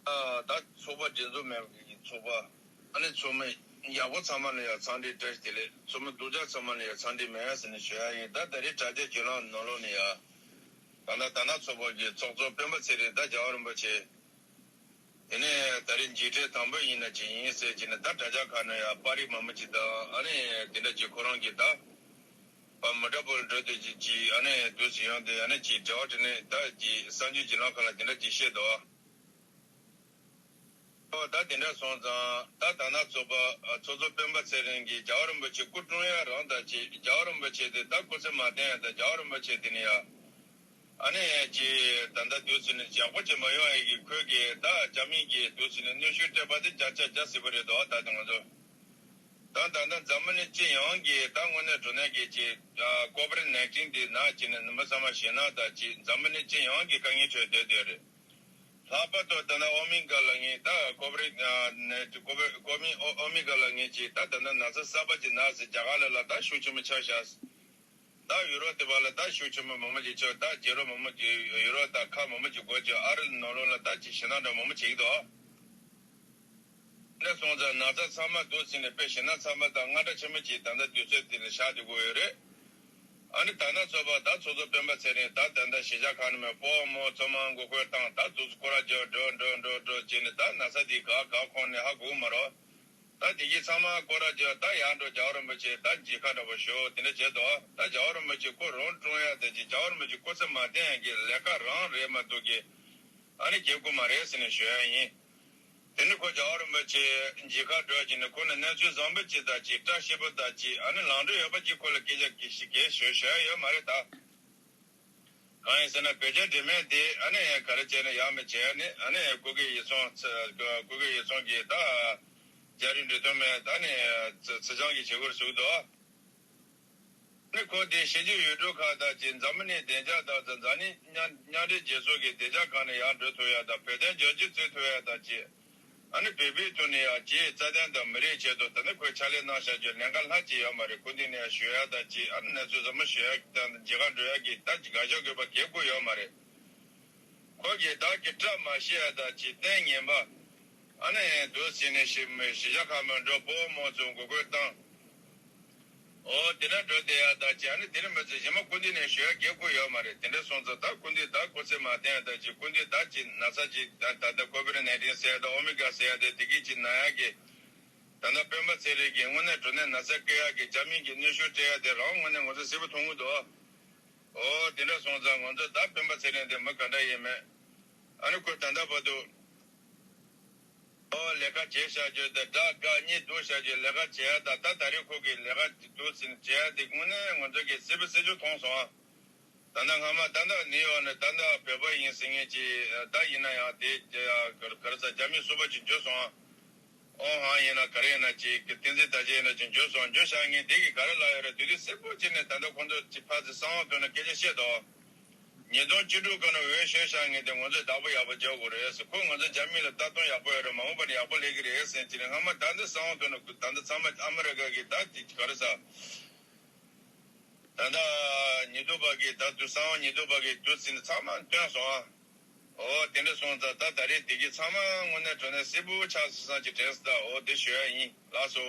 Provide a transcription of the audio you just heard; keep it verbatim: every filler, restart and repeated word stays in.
ད་ཚོགས་པ་སྒྲིག་འཛུགས་མེད་པའི་ཚོགས་པ། ཨ་ནི་ཚོགས་མི་ཡག་པོ་ཚང་མ་ལ་ཡང་འཚམས་འདྲི་བཀྲ་ཤིས་བདེ་ལེགས། ཚོགས་མི་སྡུག་ཅག་ཚང་མ་ལ་ཡང་འཚམས་འདྲི་མེད་ཟེར་ནས་ཞུ་ཡ་ཡིན། ད་ད་རེས་དྲ་རྒྱ་བརྒྱུད་ལམ་ནང་ལོགས་ནས་ཡང་། ད་ལྟ་ད་ལྟ་ཚོགས་པ་གི་ཚོགས་གཙོ་སྤེན་པ་ཚེ་རིང་ད་རྒྱལ་བ་རིན་པོ་ཆེ། དེ་ནས་ད་རེས་མཇལ་འཕྲད་དང་པོ་ཡིན་ན་ཅི་ཡིན་ཟེར་གྱི་ནས། ད་དྲ་རྒྱ་ཁག་ནས་ཡང་པར་རིས་མང་པོ་ཅིག་དང་། ཨ་ནི་དེ་འདྲ་ཅིག་ཁོ་རང་གི་ད་པ་མི་འདྲ་པོ་ལ་འགྲོ་དུས་ཅིག་ཅིག་ཨ་ནི་དུས་སུ་ཡོང་དུས། ཨ་ནི་ཅིག་འབྲེལ་བ་དྲི་ནས་ད་ཅིག་གསར་འགྱུར་བརྒྱུད་ལམ་ཁག་ལ་དེ་འདྲ་ཅིག་བཤད་འདུག། ཨོ་ད་དེ་འདྲ་སོང་ཙང་། ད་ད་ལྟ་ཚོགས་པ་ཚོགས་གཙོ་སྤེན་པ་ཚེ་རིང་གིས་རྒྱལ་བ་རིན་པོ་ཆེ་སྐུ་བཀྲོངས་ཡ་རང་ད་ཅིག་རྒྱལ་བ་རིན་པོ་ཆེ་དེ་ད་སྐུ་ཚེ་མ་བརྟན་ཡ། ད་རྒྱལ་བ་རིན་པོ་ཆེ་དེ་ནི་ཡ། ཨ་ནི་ཅིག་ད་ལྟ་དུས་ཚོད་ནི་ཡག་པོ་ཅིག་མ་ཡོང་ཡ་གི་ཁོས་གི་ད་རྒྱ་མི་གི་དུས་ཚོད་ནི་གནོན་ཤུགས་སྤྲད་པ་དེ་བརྒྱ་ཆ་བརྒྱ་གཟིགས་པ་རེད་དོ། ད་དེ་ང་ཚོ་ད་ད་ལྟ་འཛམ་བུ་གླིང་སྤྱི་ཡོངས་ཀྱི་ད་དངོས་གནས་དྲང་གནས་ཀྱི་ཅིག་ཀོ་བིཌ་ནའིན་ཊིན་དེ་ན་ཅིག་ནི་མི་ཚང་མ་ཤི་ན་ད་ཅིག་འཛམ་བུ་གླིང་སྤྱི་ཡོངས་ཀྱི་དཀའ་ངལ་ཁྲོད་སྡོད་སྡོད་རེད། ལྷག་པར་དུ་ད་ལྟ་ཨོ་མི་ག་ལ་ངེས་ད་ཀོ་བིཌ་ནའིན་ཊིན་ཀོ་བིཌ་ཀོ་མི་ཨོ་མི་ག་ལ་ངེས་ཅིག་ད་ད་ལྟ་ན་ཚ་གསར་པ་ཅིག་ན་ཟེར་རྒྱ་གར་ལ་ལ་ད་ཤུགས་ཆེན་པོ་ཆགས་ཤག། ད་ཡུ་རོབ་དེ་བ་ལ་ད་ཤུགས་ཆེན་པོ་མང་པོ་ཅིག་ཆགས། ད་རྒྱལ་རབས་མང་པོ་ཅིག་ཡུ་རོབ་ད་ཁག་མང་པོ་ཅིག་སྒོ་ཅིག་ཨ་རི་ནང་ལོགས་ལ་ད་ཅིག་ཞེད་སྣང་འདྲ་མང་པོ་ཅིག་འདུག། འདི་སོང་ཙང་ན་ཚ་ཚང་མ་འདུག་ཟིན་ནས་དཔེ་ཞེད་སྣང་ཚ་བ་དང་དངངས་སྐྲག་ཆེན་པོ་ཅིག་ད་ལྟ་དུས་ཚོད་དེ་ལ་ཤར་བསྡད་ཀྱི་ཡོད་རེད། ཨ་ནི་ད་ལྟ་ཚོགས་པ་ད་ཚོགས་གཙོ་སྤེན་པ་ཚེ་རིང་ད་ད་ལྟ་གཞིས་ཆགས་ཁག་ནས་མེད་སྤོ་བོ་མོ་ཚོ་མང་མགོ་སྐོར་བཏང་། ད་དུས་སུ་སྐོར་ར་རྒྱག་འགྲོ་འགྲོ་འགྲོ་འགྲོ་བྱས་ནས་ད་ན་ཚ་དེ་ག་ག་ཁོང་ནས་ཧ་གོ་གི་མ་རེད། ད་དེ་གི་ཚང་མ་སྐོར་ར་རྒྱག་ད་ཡར་འགྲོ་རྒྱལ་བ་རིན་པོ་ཆེ་ད་མཇལ་ཁ་འདྲ་པོ་ཞུ་དེ་འདྲ་བྱས་འདུག། ད་རྒྱལ་བ་རིན་པོ་ཆེ་ཁོ་རང་བཀྲོངས་ཡ་ད་ཅིག་རྒྱལ་བ་རིན་པོ་ཆེ་སྐུ་ཚེ་མ་བརྟན་ཡ་གི་ལས་ཀ་རང་རེད་མ་གཏོགས་གི་ཨ་ནི་རྒྱལ་སྐུ་མ་རེད་ཟེར་ནས་ཞུ་ཡ་ཡིན། དེ་ནི་ཁོ་རྒྱལ་བ་རིན་པོ་ཆེ་མཇལ་ཁ་འགྲོ་བྱས་ནས་ཁོ་ནི་གནས་ཚུལ་བཟང་པོ་ཅིག་དང་ཅིག་བཀྲ་ཤིས་པོ་དང་ཅིག་ཨ་ནི་ལངས་འགྲོ་ཡོད་པ་ཅིག་ཁོ་ལ་སྐད་ཆ་གི་ཞིག་གས་ཞུ་ཞུ་ཡ་ཡོད་མ་རེད་ད། གང་ཡིན་ཟེར་ན་བོད་རྒྱ་འབྲེལ་མོལ་དེ་ཨ་ནི་ག་རེ་བྱས་ན་ཡག་མེད་བྱས་ནས་ཨ་ནི་སྐུ་སྒེར་ཡིག་ཚང་སྐུ་སྒེར་ཡིག་ཚང་གི་ད་རྒྱ་རིགས་འབྲེལ་མཐུད་མེད་ཨ་ནི་ཚ་ཚ་ཚང་གི་བྱེད་སྒོར་ཟུག་འདུག། ནི་ཁོ་དེ་ཤེས་རྒྱུ་ཡོད་འགྲོ་ཁ་ད་ཅིག་འཛམ་བུ་གླིང་བདེ་འཇགས་དང་འཛམ་གླིང་མཉམ་མཉམ་འབྲེལ་རྒྱལ་ཚོགས་ཀྱི་བདེ་འཇགས་སྒང་ནས་ཡར་འགྲོ་ཐུབ་ཡ་དང་བོད་དོན་རྒྱལ་སྤྱི་རྩོད་ཐུབ་ཡ་དང་ཅིག་ཨ་ནི་བོད་པའི་ཐོག་ནས་ཡང་ཅིག་རྩ་དོན་དང་མི་རིགས་ཆེད་དུ་ད་ནི་ཁོས་ཕྱག་ལས་གནང་བཞག་རྒྱུ་ལན་ཁག་ལྷག་ཅིག་ཡོད་མ་རེད། སྐུ་མདུན་ནས་ཞུ་ཡ་དང་ཅིག་ཨ་ནི་གནས་ཚུལ་བཟང་པོ་ཞུ་ཡ་དང་མཇལ་ཁ་འགྲོ་ཡ་གི་ད་ཅིག་དགའ་ཕྱོགས་དགོས་པ་གལ་དགོས་ཡོད་མ་རེད། ཁོ་གིས་བདག་གི་བཀྲ་མ་ཤིས་ཡ་དང་ཅིག་གཏན་ངན་པ། ཨ་ནི་འདུག་ཟིན་ནས་ཤི་མི་ཤི་ཤ་ཁ་མི་འགྲོ་སྤོ་བོ་མོ་ཚོ་མགོ་སྐོར་བཏང་། ཨོ་དེ་འདྲ་འགྲོ་བསྡད་ཡ་ད་ཅི་ཨ་ནི་དེ་རིང་མི་ཚེ་གཞན་མ་སྐུ་མདུན་ནས་ཞུ་ཡ་རྒྱལ་དགོས་ཡོད་མ་རེད། དེ་འདྲ་སོང་ཙང་ད་སྐུ་མདུན་ད་སྐུ་ཚེ་མ་བརྟན་ཡ་ད་ཅི་སྐུ་མདུན་ད་ཅི་ན་ཚ་ཅི་ད་ད་ད་ཀོ་བིཌ་ནའིན་ཊིན་ཟེར་ཡ་ད་ཨོ་མི་ཀ་ཟེར་ཡ་ད་དེ་གི་ཅི་ན་ཡ་གི་ད་ད་སྤེན་པ་ཚེ་རིང་གི་དངོས་གནས་དྲང་གནས་ན་ཚ་སྐྱེ་ཡ་གི་རྒྱ་མི་གི་གནོན་ཤུགས་སྤྲད་ཡ་དེ་རང་དངོས་གནས་ང་ཚོ་གསལ་པོ་མཐོང་གི་འདུག། ཨོ་དེ་འདྲ་སོང་ཙང་ང་ཚོ་ད་སྤེན་པ་ཚེ་རིང་དེ་མི་ག་འདྲ་ཡིན་མེད། ཨ་ནི་ཁོས་ད་ལྟ་བར་དུ། ཨོ་ལས་ཀ་བྱས་བཞག་རྒྱུ་དེ་དགྲ་དགའ་གཉིས་སྡུག་བཞག་རྒྱུ་ལས་ཀ་བྱས་ཡ་ད་ད་ད་རེས་ཁོ་གིས་ལས་ཀ་འདུག་ཟིན་བྱས་ཡ་དེ་དངོས་གནས་ང་ཚོ་གིས་གསལ་པོ་གསལ་རྒྱུ་མཐོང་སོང་ཨ། ད་ལྟ་སྔ་མ་ད་ལྟ་ནིའུ་ཡོག་ནས་ད་ལྟ་བོད་པ་ཡིན་ཟེར་མཁན་གྱི་ད་ཡིན་ན་ཡང་དེ་ག་རེ་ཟ་རྒྱ་མི་སུ་པ་ཅིག་འཇོན་སོང་ཨ། ཨོ་ཧང་ཡིན་ན་ག་རེ་ཡིན་ན་ཅིག་གི་བསྟན་འཛིན་ད་ཅི་ཡིན་ན་ཅིག་འཇོན་སོང་འཇོན་བཞག་མཁན་དེ་གི་ག་རེ་ལབ་ཡོད་རེད། དེ་དུས་གསལ་པོ་བྱས་ནས་ད་ལྟ་ཁོང་ཚོ་ཅིག་ཕར་ཚུར་གསང་བ་ཐོན་ནས་སྐད་ཆ་བཤད་དོ། ཉིས་སྟོང་བཅུ་དྲུག་གི་ནང་འོས་ཤོལ་བཞག་མཁན་དེ་ང་ཚོས་བདག་པོ་ཡག་པོ་རྒྱག་དགོས་རེད་ཟེར། ཁོ་ང་ཚོ་རྒྱ་མི་ལ་ལྟ་སྟངས་ཡག་པོ་ཡོད་རེད། མ་འོངས་པ་ནས་ཡག་པོ་ལས་ཀྱི་རེད་ཟེར་གྱི་རེད། སྔ་མ་ད་ལྟ་གསང་བ་ཐོན་ནས་ད་ལྟ་ཚང་མ་ཨ་མི་རི་ཀ་གི་ད་དེ་ག་རེ་ཟ། ད་ལྟ་ཉི་གདུགས་པ་གི་ད་དུ་གསང་བ་ཉི་གདུགས་པ་གི་དུས་ཟིན་ཚང་མ་བཏོན་སོང་ཨ། ཨོ་དེ་འདྲ་སོང་ཙང་ད་ད་རེས་དེ་གི་ཚང་མ་དངོས་གནས་དྲང་གནས་གསལ་པོ་ཆགས་སོང་ཙང་ཅིག་དྲན་སོང་ད། ཨོ་དེ་ཞུ་ཡ་ཡིན། ལགས་སོ།